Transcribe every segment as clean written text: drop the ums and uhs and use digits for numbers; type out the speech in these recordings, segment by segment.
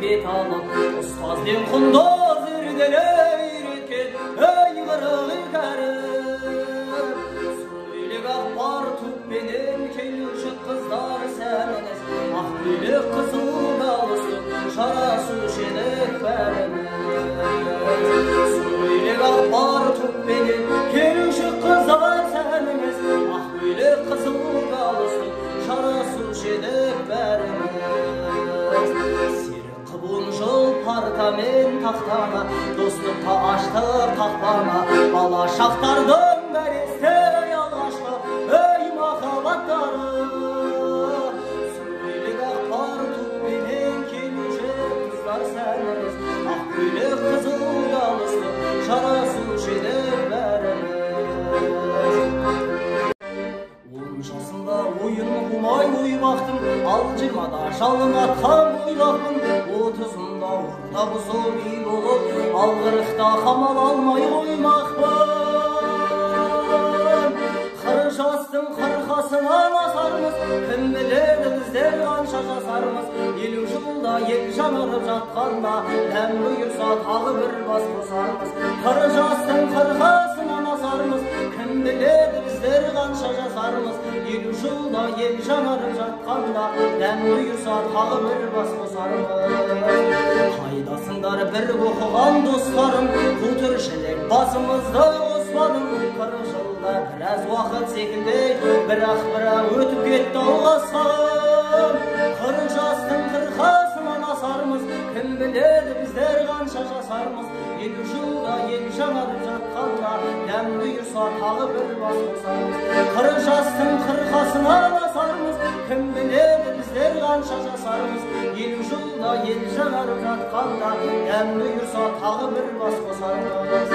бет алып, ұстаз бен құндыз іргелі үйреткен, ей 42 әріп. Сұр көйлек ақ фартукпенен келуші қыздар сәніңіз, ақ көйлек қызыл галстук жарасушы едік бәріміз. Сұр көйлек ақ фартукпенен келуші қыздар сәніңіз, ақ көйлек қызыл галстук жарасушы едік бәріміз. Серік қып 10 жыл партамен тақтаны, достыққа аштық қақпаны, бала шақтардың нәресте алғашқы ей махаббаттары. Сұр көйлек ақ фартукпенен келуші қыздар сәніңіз, ақ көйлек қызыл галстук жарасушы едік бәріміз. 10 жасымда ойын қумай ой бақтым, ал 20-да жалын атқан бойлақпын, 30-ында орда бұзып үй болып, ал 40-та қамал алмай қоймақпын. 40 жастың қырқасынан асармыз, кім біледі біздер қанша жасармыз. 50 жылда ел жаңарып жатқанда, дәм бұйырса тағы бір бас қосармыз. 40 жастың қырқасынан асармыз, кім біледі біздер қанша жасармыз. 50 жылда ел жаңарып жатқанда, дәм бұйырса тағы бір бас қосармыз. Қайдасыңдар бір оқыған достарым, қу тіршілік басымызды қоспадым. 40 жылда біраз уақыт секілді, бірақ өтіп кетті алғасқан. 40 жастың қырқасынан асармыз, кім біледі біздер қанша жасармыз. 50 жылда ел жаңарып жатқанда, дәм бұйырса тағы бір бас қосармыз. 40 жастың қырқасынан асармыз, кім біледі біздер қанша жасармыз. 50 жылда ел жаңарып жатқанда, дәм бұйырса тағы бір бас қосармыз.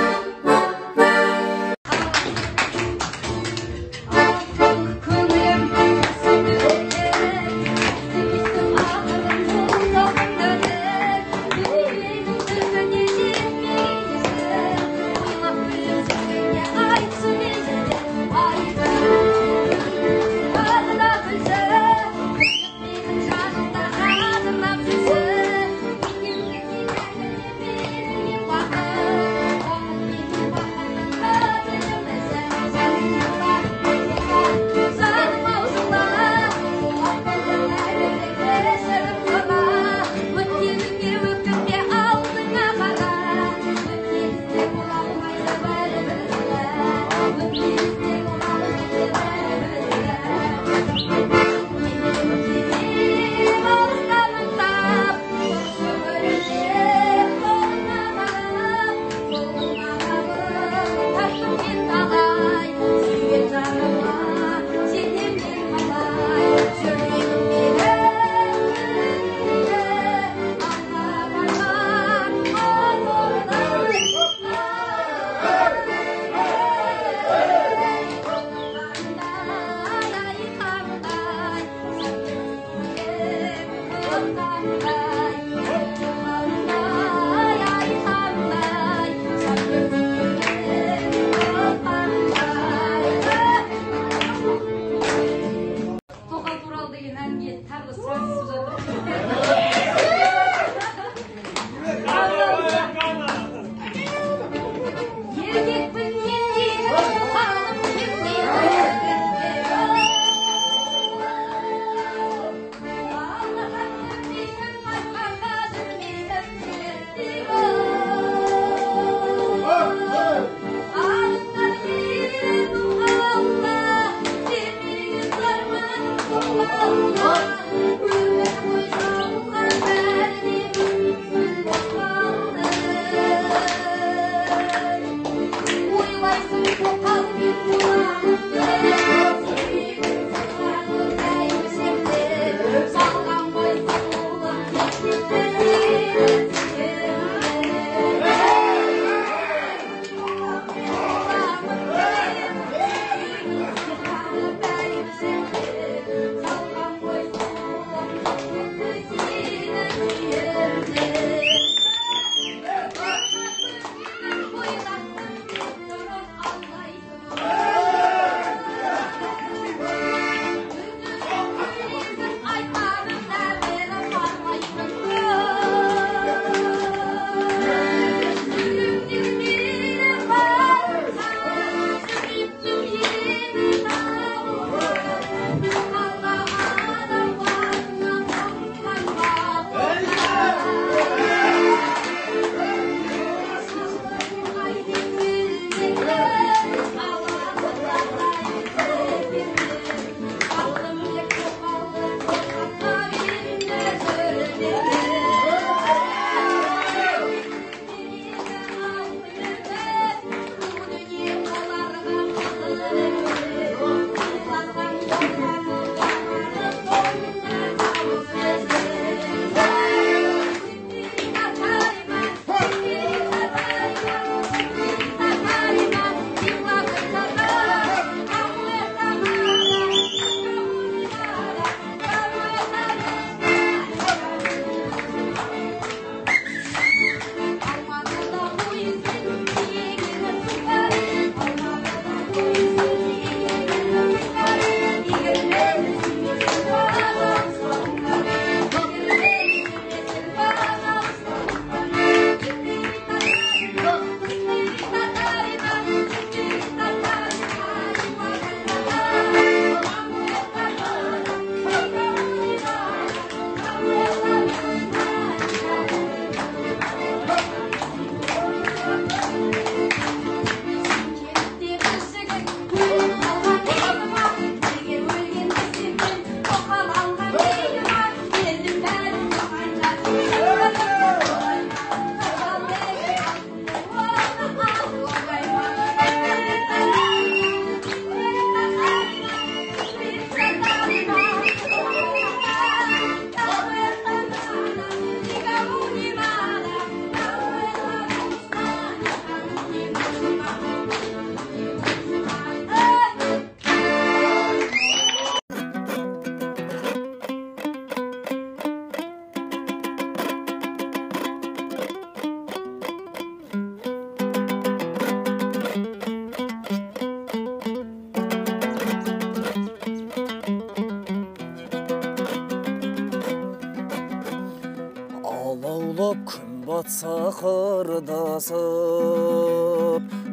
Болып күн батса қырдасып,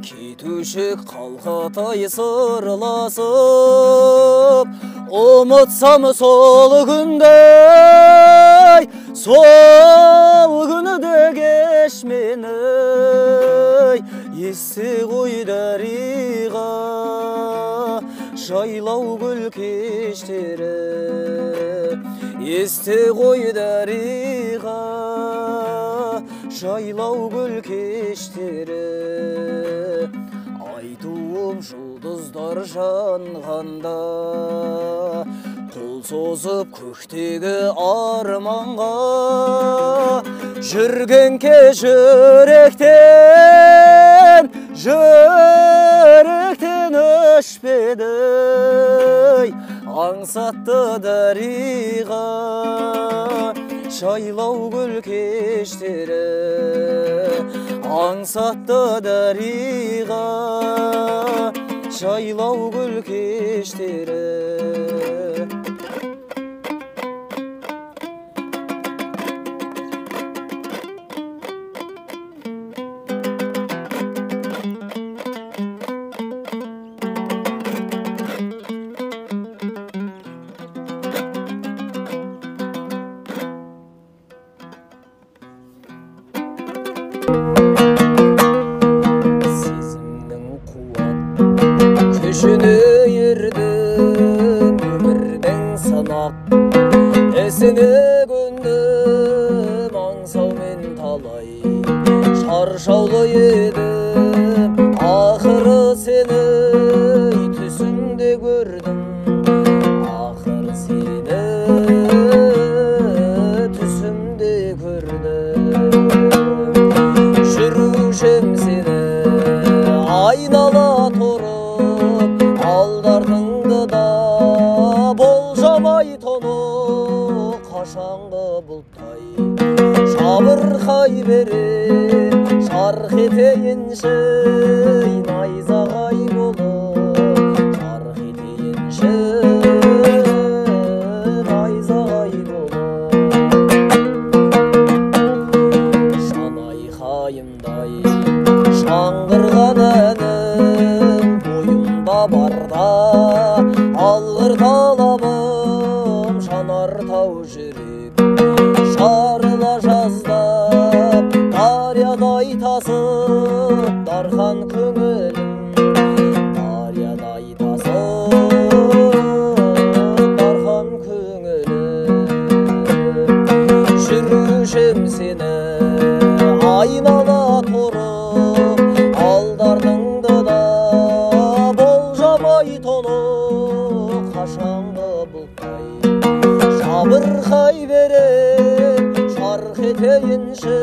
кетуші қалқатай сырласып, ұмытсам сол күнді, сол күнді кеш мені, есте қой дариға, жайлау гүл кештері, есте қой дариға, жайлау гүл кештері. Айтуым жұлдыздар жанғанда, қол созып көктегі арманға, жүрген кеш жүректен, жүректен өшпеді, аңсатты дариға, жайлау гүл кештері, аңсатты дариға, жайлау гүл кештері. Сезімнің қуат күшіне ердім, өмірдің сынақ ісіне көндім, аңсаумен талай шаршаулы едім, ақыры сені түсімде көрдім, ақыры сені түсімде көрдім. Жүрушім сені айнала тұрып, алды-артыңды да болжамай тоны, қашанғы бұлттай жабырқай берер, жарқ етейінші найзағай болып, жарқ етейінші найзағай болып. Жан айқайымдай жаңғырған әнім, бойымда барда алғыр талабым, жанар тау жүрек жарыла жаздап, дариядай тасып, дархан көңілім, дариядай тасып, дархан көңілім. Жүрушім сені айнала тұрып, алды-артыңды да болжамай тоны, қашанғы бұлттай жабырқай берер, жарқ етейінші